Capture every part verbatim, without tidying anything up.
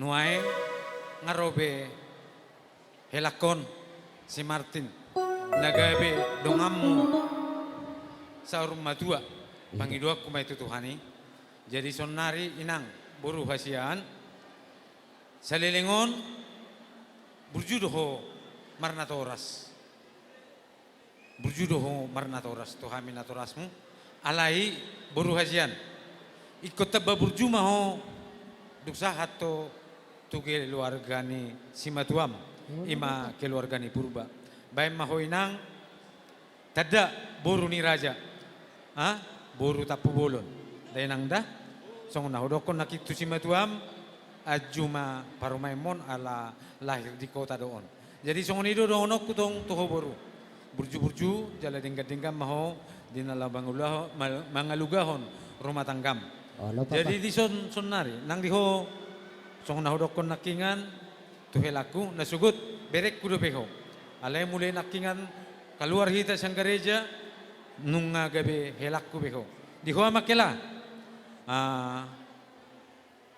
Nuaeng nga ro be helakkon si Martin na gabe donganmu saur matua, pangidoanku ma i tu Tuhan i. Jadi saonnari inang boru hasian, saleleng on burju do ho marnatoras. Burju do ho marnatoras tu hami natorasmu. Alai boru hasian, ingkon tamba burju ma ho dung sahat ho tu keluarga ni simatuam, ima keluarga ni Purba. Baen ma ho inang tanda boru ni raja, ha, boru Tampubolon. Da inang da, songon na hudokkon nangkin tu simatuam, anju ma parumaenmon ala lahir di kota do on. Jadi songon i do dohononku tong tu ho boru. Burju-burju jala denggan-denggan ma ho di na laho mangulahon, mal-, mangalugahon rumah tanggam. Jadi dison saonnari nang di ho songon na hudokkon nangkiningan tu helakku, na sogot berengku dope ho. Alai mule nangkiningan kaluar hita sian gareja nunga gabe helakku be ho. Di ho amang hela. Ah,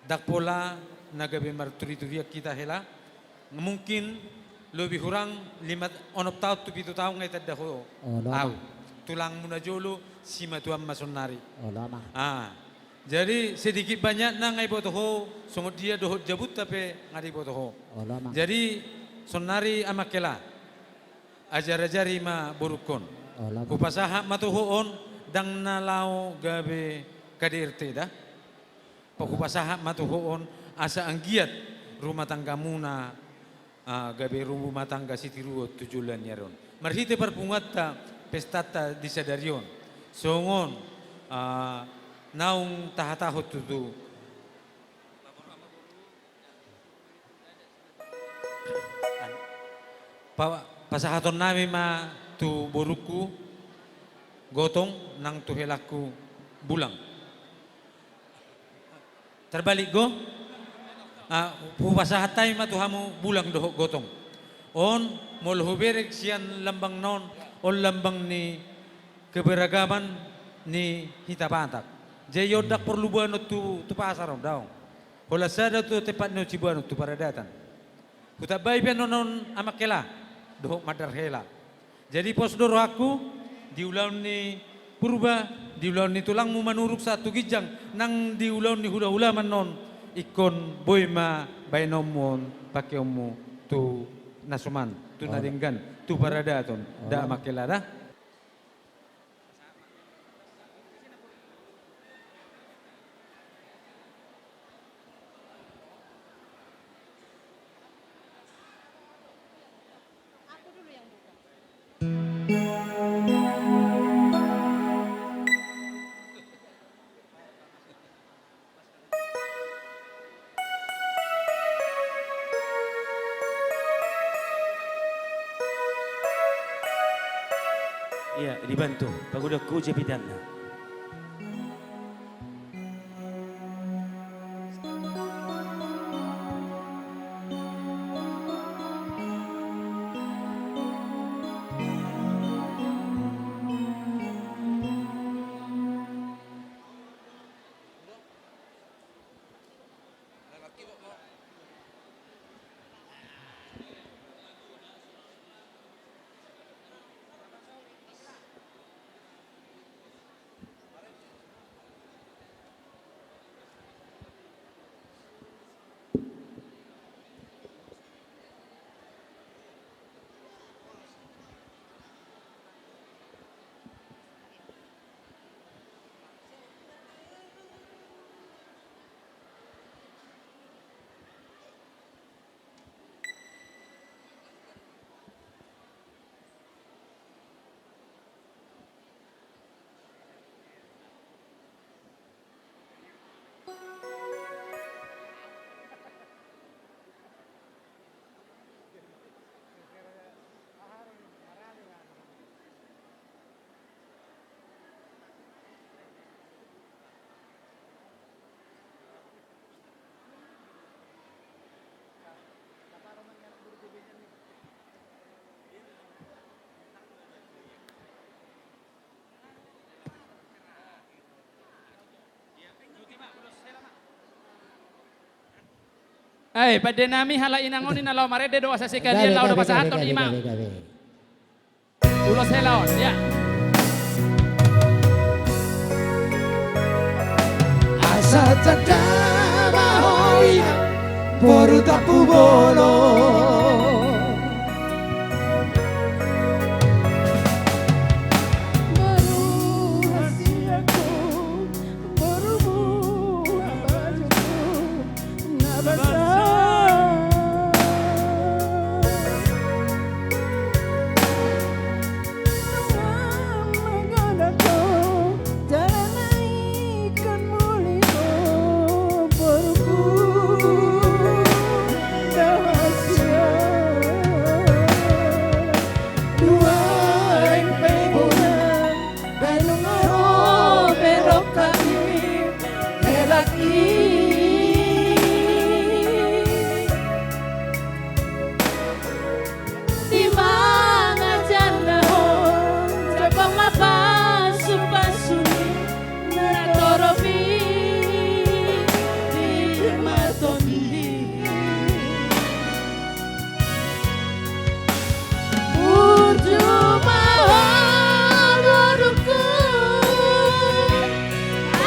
Ndang pola na gabe marturi-turian hita hela. Mungkin lobi hurang lima, onom taon tu pitu taon nga itanda ho au. Tulangmu na jolo simatuam ma saonnari. Ah. Jadi sedikit banyakna nga iboto ho songon dia dohot jabunta pe nga diboto ho. Jadi saonnari amang hela, ajar-ajari ma borungkon. Hupasahat ma tu ho on, ndang na laho gabe K D R T da. Hupasahat ma tu ho on asa anggiat rumah tanggamuna, ah, gabe rumah tangga sitiruon tu joloan ni ari on. Marhite parpunguanta pestanta di sadari on. Songon, ah, naung tahatahon tutu. Pa-, pasahaton nami ma tu borungku Gotong nang tu helakku Bulang. Terbalik go? Ah, hupasahat hami ma tu hamu Bulang dohot Gotong. On, molo hubereng sian lambang na on, on lambang ni keberagaman ni hita Batak. Jadi on ndang porlu boanon tu, tu pasar on, daong. Holan sada tu tempat ni on siboanon tu paradatan. Hutambai pe annon on amang hela dohot mandar hela. Jadi pos do rohangku di ulaon ni Purba, di ulaon ni tulangmu Manurung sahat tu ginjang nang di ulaon ni hulahulamu annon, ingkon boi ma baenonmu on pakeonmu tu na suman, tu na denggan, tu paradaton. Da amang hela da. Ia, dibantu pagodangku japitanna. Ai, pande nami halak inang on i na laho marende do asa sekalian laho do pasahathon i ma. Ulos hela on, ya. Asa tanda ma ho inang boru Tampubolon. Boru hasianku, boru buah bajangku. Na basa. Nunga mangalangka jala na ingkon muli ho borungku. Dahasian dua eng pe boha. Baen nunga ro berok hami, helak i. Di mangajanahon, jaba ma pasupasu ni na torop i, di ma tondi. Burju ma ho borungku,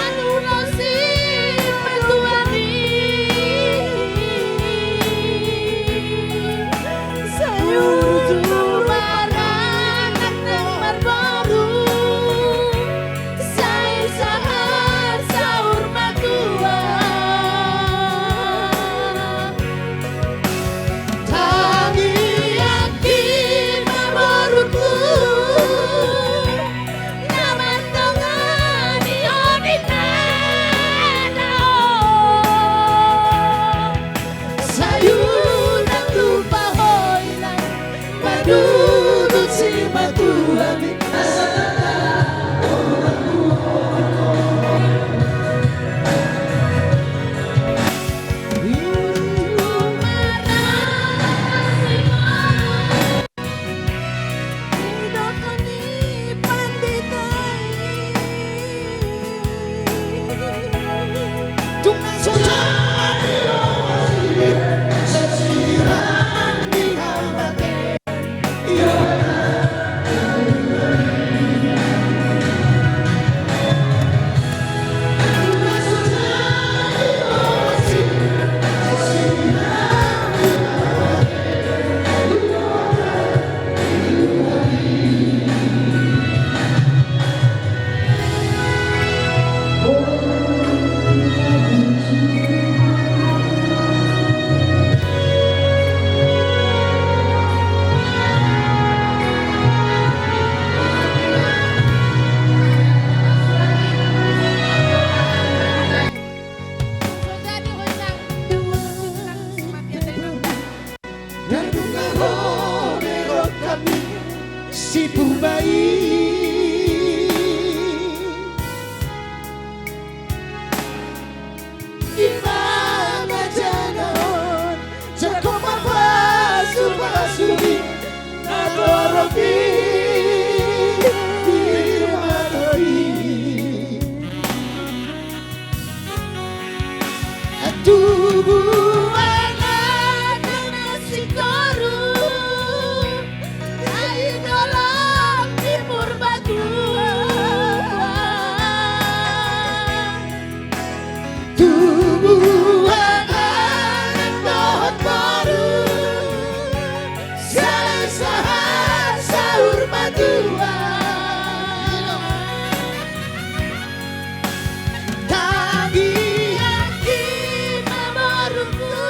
anu na sipatuan i. Sai burju ma ho anak nang marboru. Sai sahat saur matua. Tangiangki ma borungku, na mandongani ho di na dao. Sai unang lupa ho inang, manungkun simatuami. Nunga ro berok hami si Purba i. Di mangajanahon, jangkon ma pasupasu ni na torop i, di ma tondi. Tubuan anak na singkoru, sai dolok di Purbatua. Tubuan anak dohot boru, sai sahat saur matua. Tangiangki ma borungku,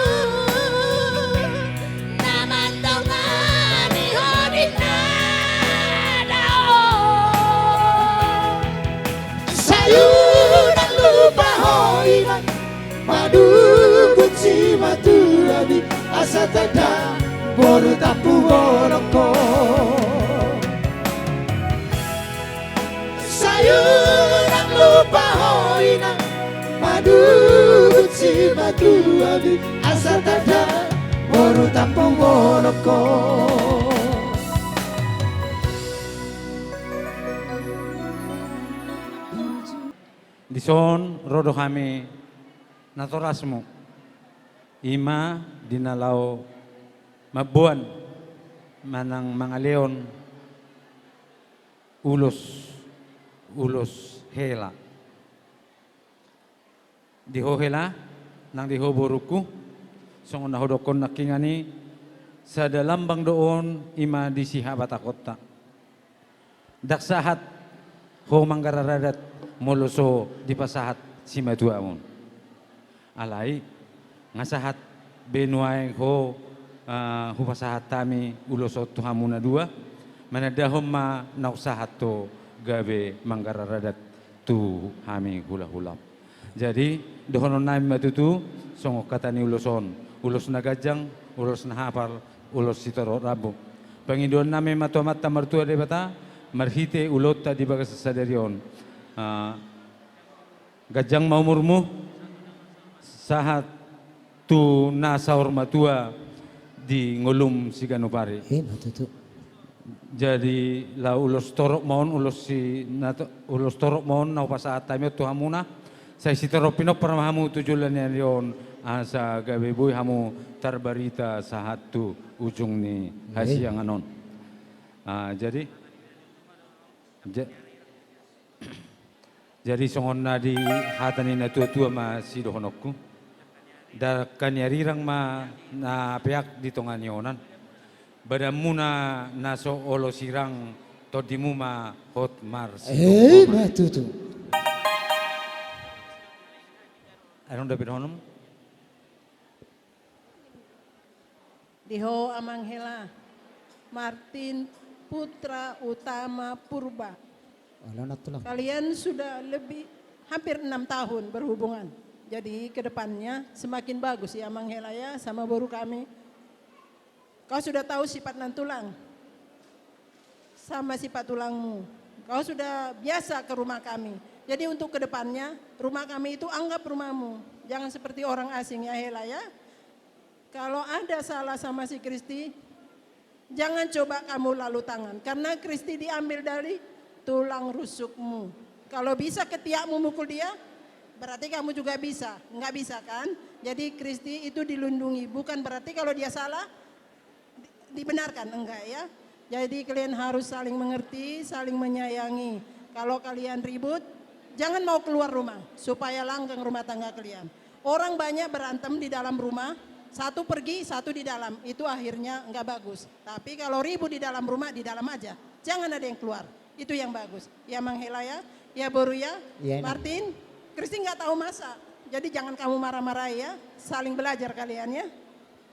na mandongani ho di na dao. Sai unang lupa ho inang, manungkun simatuami, asa tanda boru Tampubolon ho. Sai unang lupa ho inang, manungkun simatuami, asa tanda boru Tampubolon ho. Dison ro do hami natorasmu. Ima di na laho mamboan manang mangalehon ulos, ulos hela. Di ho hela, nang di ho borungku, songon na hudokkon nangkiningan i, sada lambang do on ima di sihabatakonta. Ndang sahat ho manggarar adat molo so dipasahat simatuam on. Alai, nga sahat be nuaeng ho, ah, hupasahat hami ulos on tu hamu na dua, manandahon ma naung sahat ho gabe manggarar adat tu hami hulahulam. Jadi, dohonon nami ma tutu, songon hata ni ulos on, ulos na ganjang, ulos na hapal, ulos sitorop rambu. Pangidoan nami ma tu Amanta Martua Debata, marhite ulaonta di bagasan sadari on. Ah, ganjang ma umurmu, sahat tu na saur matua di ngolum siganup ari. Ima tutu. Jadi, laho ulos torop ma on, ulos si, na to-, ulos torop ma on na hupasahat hami on tu hamuna. Sai sitorop pinompar ma hamu tu joloan ni ari on, asa gabe boi hamu tarbarita sahat tu ujung ni hasiangan on. Ah, jadi, ja-, Jadi songon na di hata ni natuatua ma sidohononku. Dangka ni arirang ma na peak di tonga ni onan. Badanmuna na so olo sirang, tondimu ma hot marsitomboan. Ima tutu. Adong dope dohonon? Di ho Amang Hela, Martin Putra Utama Purba. Kalian sudah lebih, hampir enam tahun berhubungan. Jadi, ke depannya semakin bagus ya, Amang Hela ya, sama boru kami. Kau sudah tahu sifat nantulang sama sifat tulangmu. Kau sudah biasa ke rumah kami. Jadi, untuk ke depannya, rumah kami itu anggap rumahmu. Jangan seperti orang asing ya, Hela ya. Kalau ada salah sama si Kristi, jangan coba kamu lalu tangan, karena Kristi diambil dari tulang rusukmu. Kalau bisa ketiakmu mukul dia, berarti kamu juga bisa. Nggak bisa, kan? Jadi, Kristi itu dilindungi. Bukan berarti kalau dia salah, di-, dibenarkan, enggak ya. Jadi, kalian harus saling mengerti, saling menyayangi. Kalau kalian ribut, jangan mau keluar rumah, supaya langgeng rumah tangga kalian. Orang banyak berantem di dalam rumah, satu pergi, satu di dalam. Itu akhirnya nggak bagus. Tapi kalau ribut di dalam rumah, di dalam aja. Jangan ada yang keluar. Itu yang bagus. Ya, Mang Hela ya. Ya, boru ya. Iya, Nang. Martin, Kristi nggak tahu masak. Jadi, jangan kamu marah-marahi ya. Saling belajar kalian ya.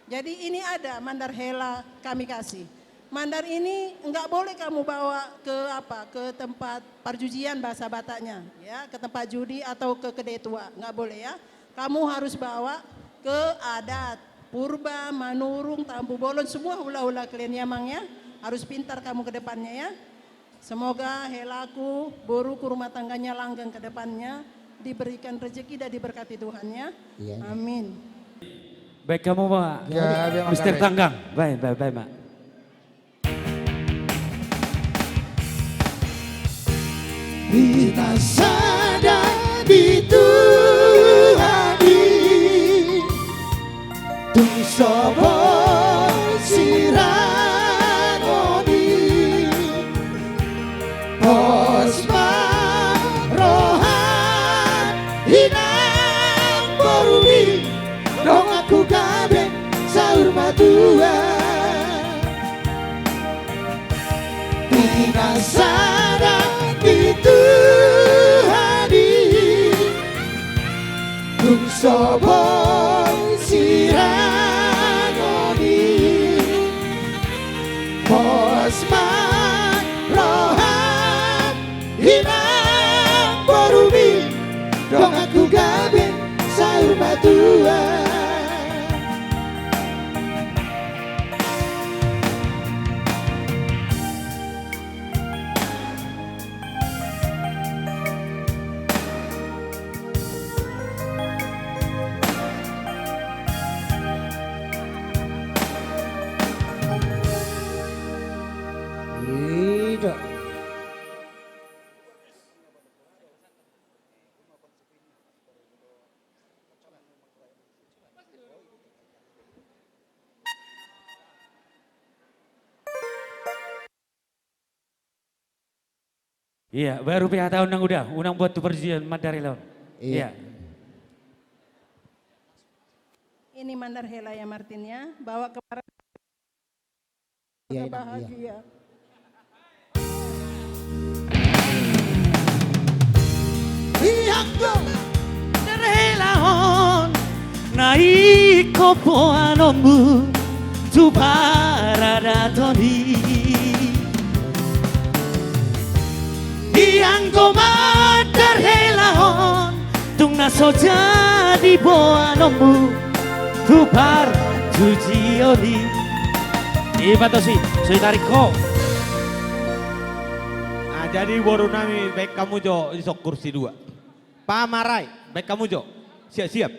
Jadi, ini ada mandar hela kami kasih. Mandar ini nggak boleh kamu bawa ke apa, ke tempat parjujian bahasa Bataknya, ya, ke tempat judi atau ke kedai tua, nggak boleh ya. Kamu harus bawa ke adat, purba, manurung, tambu bolon, semua hula-hula kalian ya, Mang ya. Harus pintar kamu ke depannya ya. Semoga helaku, boruku, rumah tangganya langgeng ke depannya, diberikan rezeki dan diberkati Tuhan ya. Iya, iya. Amin. Baik, kamu, Pak. Ya, ya, Mister Tanggang. Baik, baik, baik, Pak. Di na sada di Tuhan i, tung so boi sirang on i. Pos ma roham, inang boru i, donganku, gabe saur matua. Di na sada di Tuhan i, tung so boi sirang on i. Pos ma roham, inang boru i, donganku, gabe saur matua. Iya, baru pe hata unang uda, unang buat tu parjujian mandar hela on. Iya. Iya. Ini mandar hela ya, Martin ya, bawa ke para Iya, Inang, iya. Bahagia. Ianggo mandar hela on, na ingkon boanonmu tu paradaton i. Ianggo mandar hela on, tung na so jadi boanonmu tu parjujion i. Ima tusi, so ditarik ho. Ah, jadi boru nami, baen hamu jo dison kursi dua. Pamarai, baen hamu jo. Siap, siap.